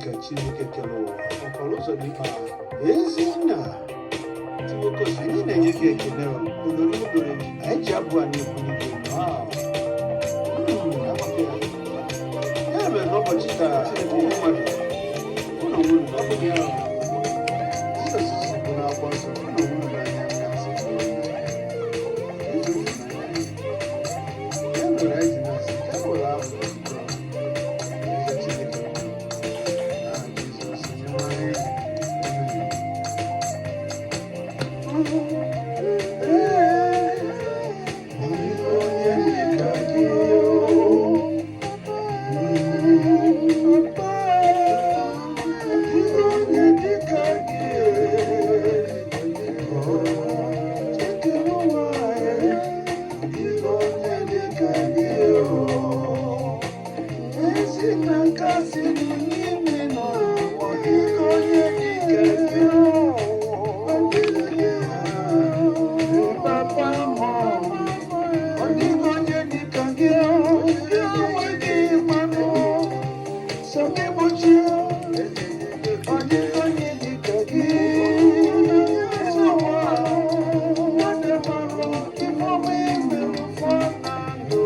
Ka Chineke kere ụwa ọkwara ụzọ dị mkpa. Ezi nna, anyị na-enye gị ekele ugboro ugboro. Anyị ji abụ a na-ebuli gị elu. Ya mere, n'ụbọchị taa, ụmụ mmadụ, unu onwe unu, ọ bụghị ya Jizọs bụ n'akwụkwọ nsọ, unu onwe unu n'anya ka si hụrụ n'anya. Ya mere anyị ji na-asị ka e were abụ otuto eze Chineke mma. N'aha Jizọs Onyenwe anyị. Amen. Ee, ọ dịghị onye dị ka gị o. Papa, ọ dịghị onye dị ka gị. Chekere ụwa, ọ dịghị onye dị ka gị o. Ezi na nkasi dị n'ime n'ụwa, ọ dịghị onye dị ka gị o. Ọ dịghị, Papa m, ọ dịghị onye dị ka gị o. Gị onwe gị mmanụ, sọ gị bụ chi o. Ọ dịghị onye dị ka gị. Eze ụwa, mmadụ marụ ife ọma imerụ fọ na ndụ.